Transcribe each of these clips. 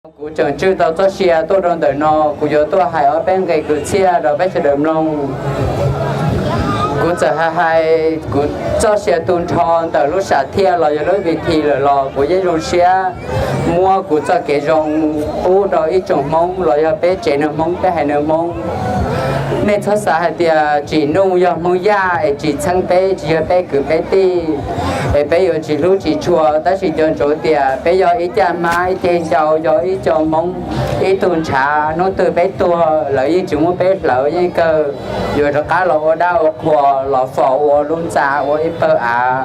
Kuv tseem tswj tau txoj sia tuaj rau ntawm no, kuv yuav tuaj hais ob peb nqe kwv txhiaj rau peb sawv daws mloog. Kuv txawm hais hais kuv txoj sia tu nrho ntawm lub sam thiaj los yog lub vis thi lawm los kuv yeej zoo siab muab kuv txoj kev zoo pub rau ib tsoom Hmoob los yog peb tsev neeg Hmoob, peb haiv neeg Hmoob. Nej txhob xav hais tias Tsim Nuj yog Hmoob Yaj es tsis txheeb peb, tsis yog peb kwv peb tij, es peb yuav tsis hlub tsis tshua. Tab sis nco ntsoov tias peb yog ib caj hmab ib ceg ncau, yog ib co Hmoob ib tug ntshav. Hnub twg peb tuag lawv yeej tsis muab peb hlawv, yeej kawg yuav rov qab los ua dab ua qhua, los faus ua lub ntxa ua ib pawg av.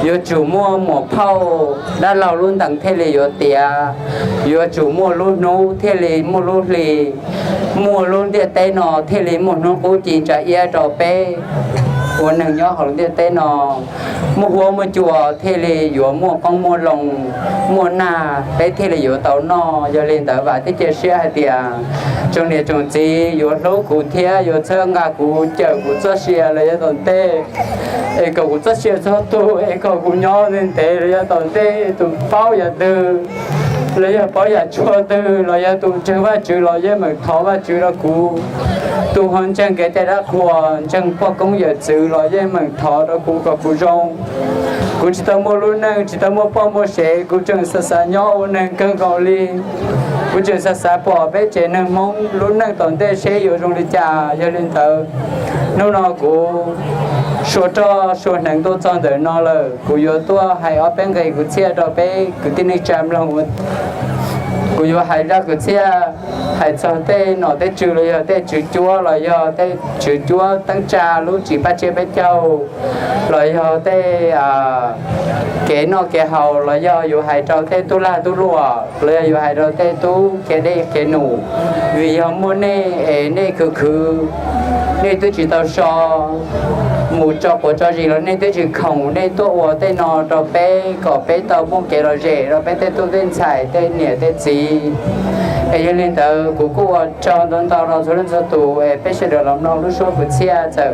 Yuav tsum muaj muam phauj dab laug lub ntees thiaj li yuav tiav, yuav tsum muaj lub hnub thiaj li muaj lub hli, muaj lub ntiaj teb no thiaj li muaj hnub qub ci ntsa iab rau peb ua neeg nyob hauv lub ntiaj teb no. Muaj huab muaj cua thiaj li yuav muaj qoob muaj loo, muaj nag peb thiaj li yuav tau noj. Yog li ntawd vam thiab cia siab hais tias tsoom niam tsoom txiv yuav hlub kuv thiab yuav txhawb nqa kuv, cawm kuv txoj sia los yav tom ntej, es kom kuv txoj sia txhob tu, es kom kuv nyob ntev ntev los yav tom ntej. Tus paub yam twg los yog paub yam tshuaj twg los yog tus ntseeg Vajtswv los yeej meem thov Vajtswv rau kuv. Tus ho ntseeg kev cai dab qhuas, ntseeg poj koob yawm txwv los yeej meem thov rau kuv kom kuv zoo. Kuv tsis tau muaj lub neej, tsis tau muaj poj muaj sev, kuv tseem xav xav nyob ua neeg kawg nkaus li. Kuv tseem xav xav pom peb tsev neeg Hmoob lub neej tom ntej seb yuav zoo li cas. Yog li ntawd, hnub no kuv sua roj sua hneev tuaj txog ntawm no lawm, kuv yuav tuaj hais ob peb nqe kwv txhiaj rau peb kwv tij neej tsa mloog. Kuv yuav hais zaj kwv txhiaj hais txog tej nom tej tswv los yog tej tswv cuab los yog tej tswv cuab teeb tsa lub tsis paj tsiab peb caug, los yog tej kev noj kev haus, los yog yuav hais rau tej tub lag tub luam, los yog yuav hais rau tej tub qia dej qia num. Vim yog muaj nej es nej khwv khwv, nej twb tsis tau so mus tso quav tso zis los nej twb tsis khoom, nej tuaj ua tej no rau peb kom peb tau muaj kev lom zem rau peb tej tub tej ntxhais tej niam tej txiv. Es yog li ntawd kuv kuj ua tsaug ntau ntau rau txhua leej txhua tus es peb sawv daws los mloog lub suab kwv txhiaj. Txawm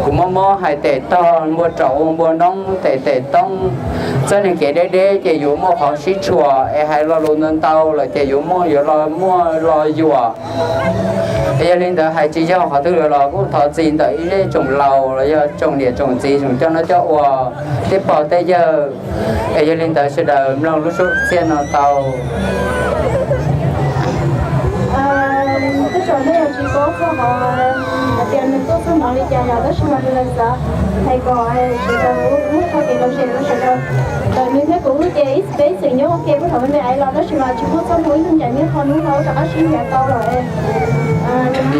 kuv mob mob hais tes tog npua raum ua npua noob, tes tes toob, txoj niag kev deb deb ces yuav muaj qhov sib tshuam, es hais lo lus ntau ntau lawm ces yuav muaj yuav lo muaj lo yuam. Es yog li ntawd hais tsis yog qhov twg lawm los kuj thov txim ntawm ib zej tsoom laus los yog tsoom niam tsoom txiv tsoom coj noj coj ua, tej pog tej yawg. Es yog li ntawd sawv daws mloog lub suab kwv txhiaj no tau. Tej zaum nej yuav tsis paub txog qhov hais tias nws tuaj txog no li cas yom, tab sis mas kuv xav hais kom sawv daws muaj txoj kev lom zem rau sawv daws. Ntawm nws thiab kuv ces ib peb xeem nyob ua ke puag thaum me me los tab sis mas tsis muaj txoj hmoo ib nyuag ncaim niaj qho hnub no wb rov qab sib ncaim tau lawm.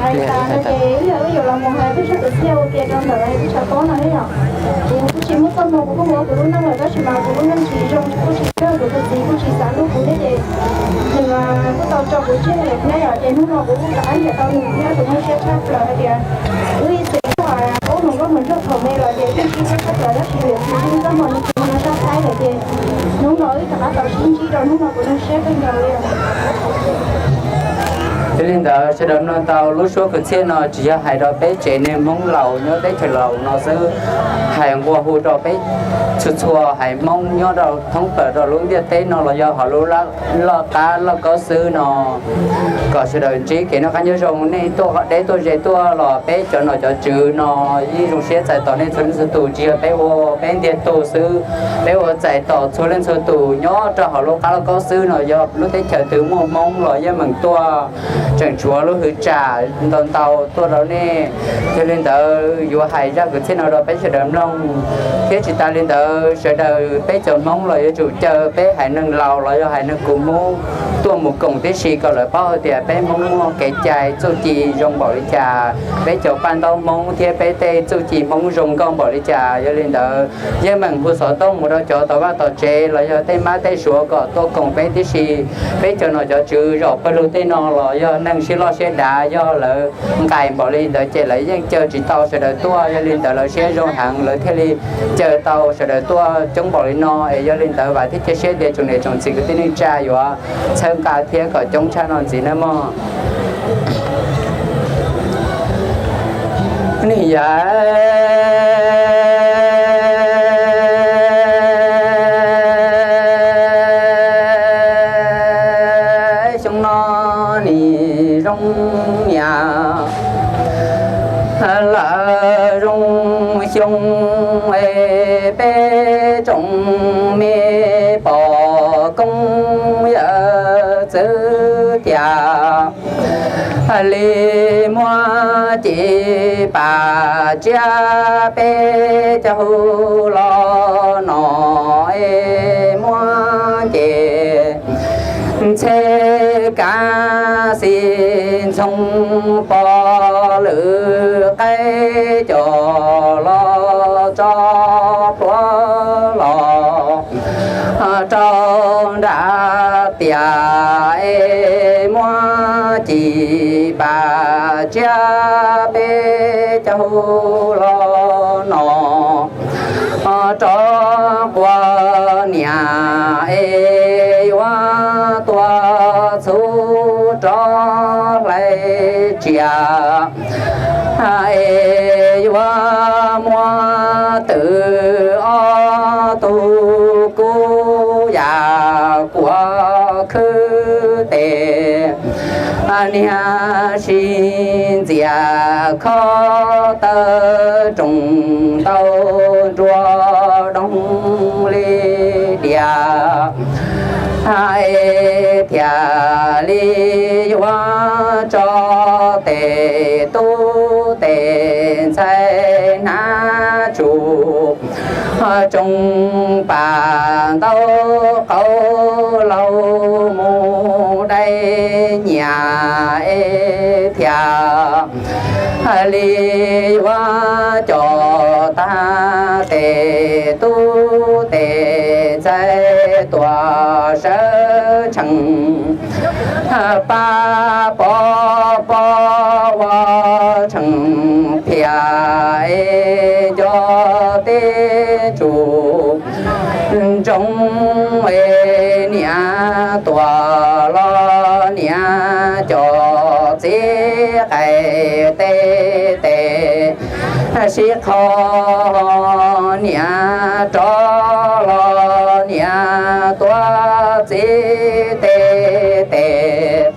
Hais tas no ces wb yog wb yuav los mus hais peb zaj kwv txhiaj ua ke rau ntawm peb tshav pob no thiab yom. Kuv kuj tsis muaj txoj hmoo, kuv kuj mus ua kuv lub neej lawm tab sis mas kuv lub neej tsis zoo, kuj tsis kawg, kuv tus txiv kuj tsis xav hlub kuv thiab ces nws kuj tau tso kuv tseg lawm thiab yom. Ces hnub no kuv kuj rov qab ncaim tau nws thiab kuv zoo siab tshaj plaws hais tias wb ib txwm kuj paub hmoov nkauj hmoov nraug thaum me los ces wb sib hlub tshaj plaws tab sis vim yog txoj hmoo no tsis muaj nyob sab Thaib lawm ces hnub no wb rov qab tau sib ntsib rau hnub no kuv zoo siab kawg nkaus li. Yog li ntawd sawv daws mloog tau lub suab kwv txhiaj no tsis yog hais rau peb tsev neeg Hmoob laus nyob teb chaws laus no xwb, hais nqua hu rau peb txhua txhua haiv Hmoob nyob rau thoob plaws rau lub ntiaj teb no los yog hauv lub laj qab laj kaub xwb no, kom sawv daws ntsib kev noj qab nyob zoo. Nej tuaj deb tuaj ze tuaj los peb cov nom cov tswv no yeej zoo siab txais tos nej txhua leej txhua tus, tsis yog peb ua peb ntiag tug xwb, peb ua txais tos txhua leej txhua tus nyob rau hauv lub qab laj kaub xwb no, yog lub teb chaws twg muaj Hmoob los yeej meem tuaj, tseem tshuav lub hwv tsam ntau ntau tuaj rau nej. Yog li ntawd yuav hais zaj kwv txhiaj no rau peb sawv daws mloog, thiab tsis tas li ntawd sawv daws peb cov Hmoob los yuav tsum caw peb haiv neeg laus los yog haiv neeg kub Hmoob tuaj mus koom tib si kom lawv paub hais tias peb Hmoob muaj kev cai txuj ci zoo npaum li cas, peb cov paj ntaub Hmoob thiab peb tej txuj ci Hmoob zoo nkauj npaum li cas. Yog li ntawd yeej meem hu xov tooj mus rau cov tom vaj tom tsev los yog tej mab tej suav kom tuaj koom peb tib si. Peb cov nom cov tswv zaum pawg lug tej no los yog neeg siab loj siab dav, yog lawv nqaim npaum li ntawd ces lawv yeej caw tsis tau sawv daws tuaj. Yog li ntawd lawv siab zoo heev lawv thiaj li caw tau sawv daws tuaj coob npaum li no. Es yog li ntawd vam thiab cia siab tias tsoom niam tsoom txiv kwv tij neej tsa yuav txhawb nqa thiab kom coob tshaj no ntxiv nawb mog. Ni yam xyoo no nim zoo niam lawm zoo xyoo es peb tsoom me pog koob yawm txwv tiag li muab ci pas tsiab peb caug los no es muab ces ntxhe kav xis ntxhoo pog lwm qaib coj los tso pluav los rau nram tiaj es muab ci pas tsiab peb caug los no rau quas niam es yuav tuaj txhuv rov hlais tsiaj es yuav muab twm ob tug kub yam kuav khwb tes niag sib ntxias khob tawb roos tau nruab doog li diam es thiaj li yuav tso tes tub tes ntxhais hnav tsum tsoo pas ntau qauv laug mus dai nyias es thiaj li yuav coj tag tes tub tes ntxhais tuaj sawv tsees pab pov pob ua tsees phiaj es nco teb tsuj ntsoov es niam tuaj los niam coj txiv qais tes tes sib qho niam rov los niam tuav txiv tes tes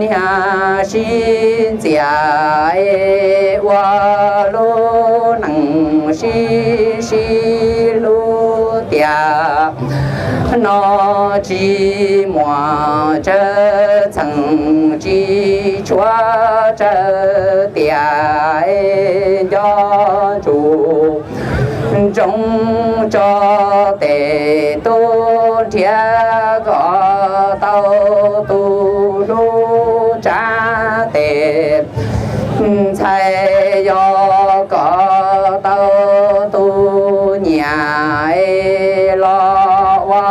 niag sib ntxias es ua lub neej sib sib hlub tiag no tsis muaj tsawg txheej tsis tshuav tsawg tiag es nco ntsuj ntsoov tso tes tub nrhiav kom tau tus hlub tsav tes ntxhais yog kom tau tus nyiam es los ua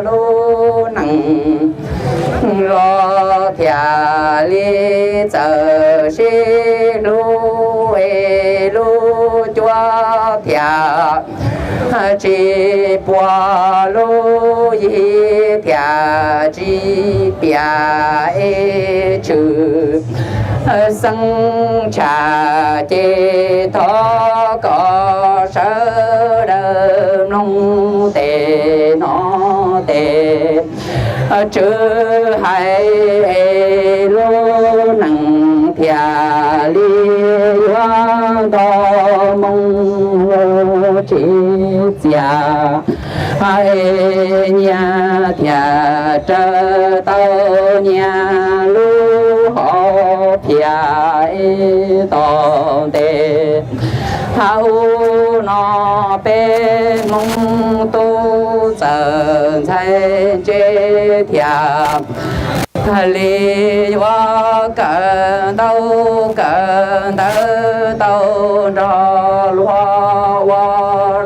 lub neej los thiaj li txawj sib hlub es lub cuab thiaj tsis puag lub yig thiaj tsis piam es tshwm xeeb tshaj ces thov kom sawv daws mloog tes no tes tswv hais es lub neej thiaj li yuav nto moo lub tsis txias es nyias thiaj raws tau nyias lub hom phiaj es tom ntej. Thaum no peb Hmoob tub txawj ntxhais ntse thiaj li yuav kawm ntau kawm ntawv tau nrog luag ua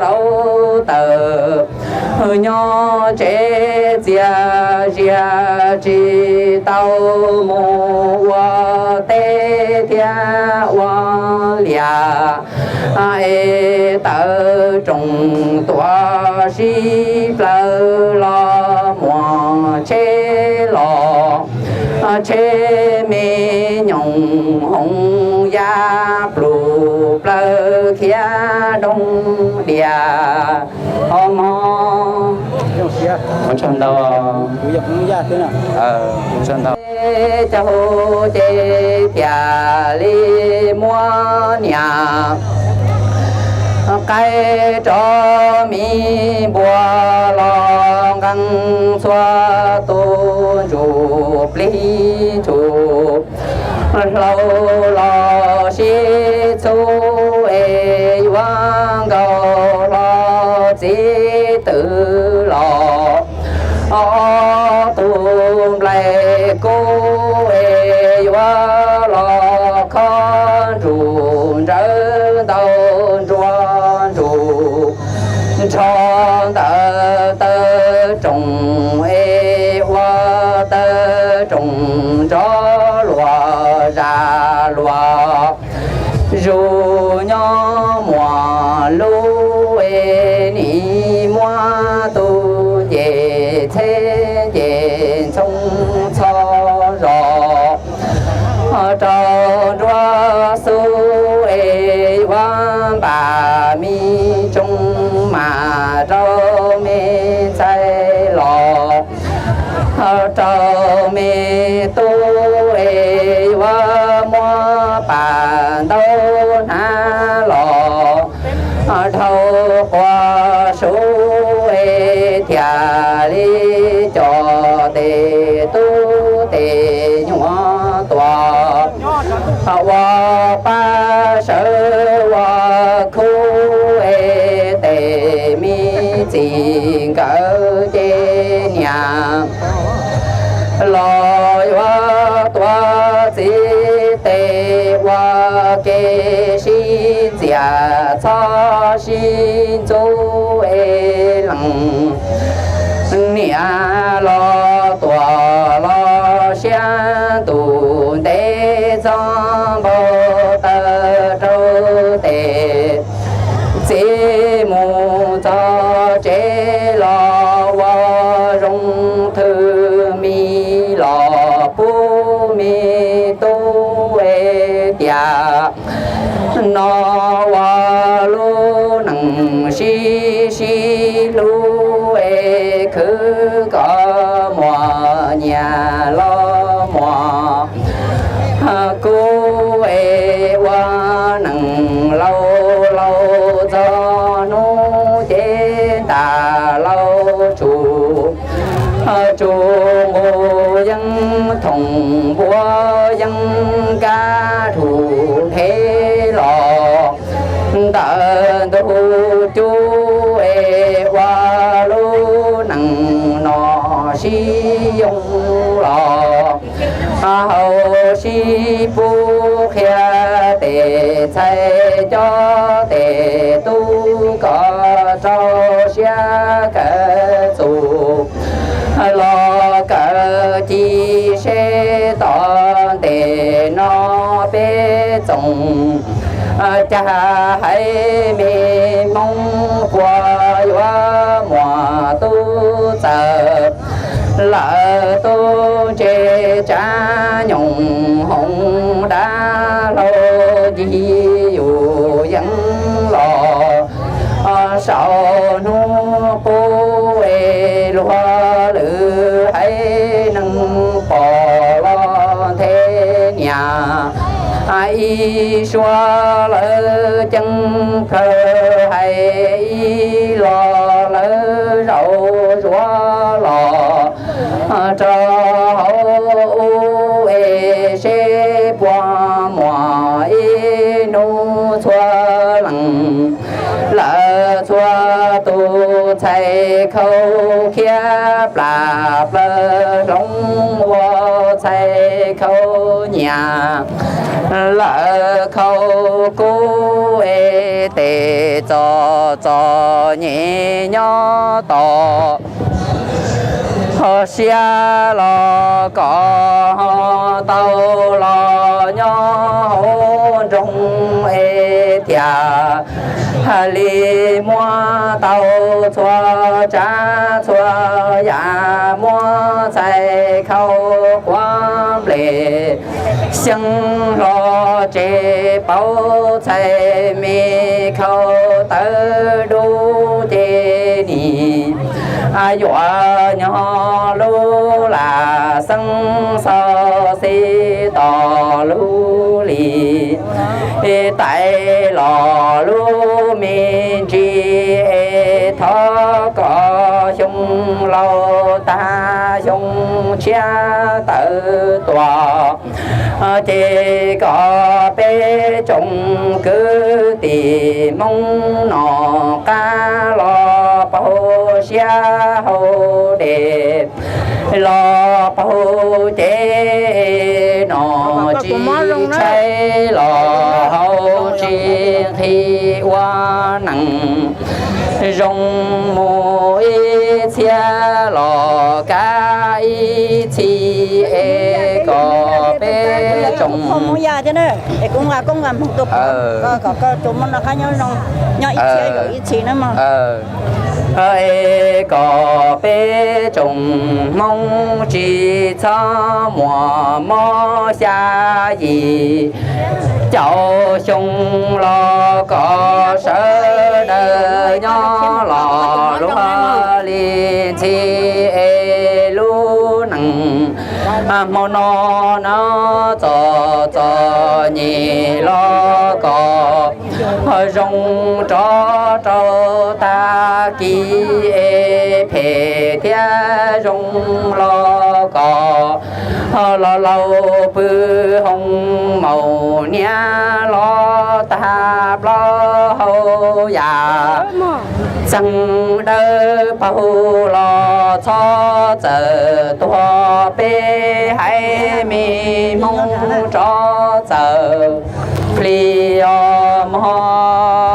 laub tawm nyob tsev txias zias tsis tau mus ua teb thiab ua liaj es tawv rooj tuaj sib plawg los muaj tsheb los tsheb me nyoos hoov yaj plug plawg khiav doog dias ho mog. Ua tsaug ntau. Ua tsaug ntau. Caug ces thiaj li muab niam qaib rov mi npua los nqee txhua tus ntsuj plig ntsuj hlau los sib txhub es yuav nkaus hlo txiv twm los. Ob tug nplaig kub es yuav los khob ntsug nrawv ntau nruab ntsug nrho ntawm taw rooj es ua taw rooj nrov luag zaj luag zus nyob muaj lub es nim muab tus ncej txheb ncej ntxhoo txho zog rau nruab xub es yuav npaj me tsoo mas rau me ntxhais los rau me tub es yuav muab pam ntaub hnav los dhau quas suv es thiaj li coj tes tub tes nyuam tuaj ua pab sawv ua khub es tes me txiv nkawd ces niam los yuav tuav txiv tes ua ke sib ntxias txhob sib ntxub es lees niam los tuam los siab ntuj ntev txog npau taws rau tes txiv mus txog tsev los ua zoo thwj mi los pub me tub es tias no ua lub neej sib sib hlub es khwv kom muaj nyias los muaj kub es ua neej laus laus txog hnub ces ntas laus tsum tsum nqus yeeb thoom npua yeeb kab dhus nthev los ntawm ntug cub es ua lub neej no sib yoo los hau sib pub qhia tes ntxhais cov tes tub kom rau siab kawm txuj los kawm ci seb tom ntej no peb txoos cag haiv me Hmoob puas yuav muaj tub txawj lawm tub ntse tsav nyoos hoov dab hlau ncig yus yeeb los saum hnub qub es luag lwm haiv neeg pom los nthe niam ib suab lawv ceeb kawg hais ib los lawv zaum zuav los rau hauv ub es seb puas muaj ib hnub txhua leej lawv txhua tus txhais khau khiav plas plaws hloov ua txhais khau nyiam lawv khau kub es tes txom txom nyem nyob tos ho siab los kom ho tau los nyob hauv nroog es thiaj li muab tau txhua tsav txhua yam muab txhais khau quav nples xyeeb hlo tsev pauv txhais me khau tawv dub ces nim yuav nyob lub lam xeeb xov xij tos lub li tais los lub me ntsis es thov kom xyoo laus tag xyoo tshiab tawm tuaj ces kom peb tsoom kwv tij Hmoob no qab los paug siab hauv dej los paug ces no tsis tshaib los hauv tsis qhib ua neeg zoo mus ib txhia los kav ib txhis es kom peb tsoom es kom peb tsoom Hmoob tsis txhob muaj mob xya yim caum xyoo los kom sawv daws nyob los luag li ntxhi es lub neej hmo no no txom txom nyem los kom zoo rov rau tag kis es phem thiab zoo los kom los laus pw hoo maum niam los tag plaub hau yam txeeg dawb paug los txhob txawm tuag peb haiv me Hmoob rov txawm plig os mog.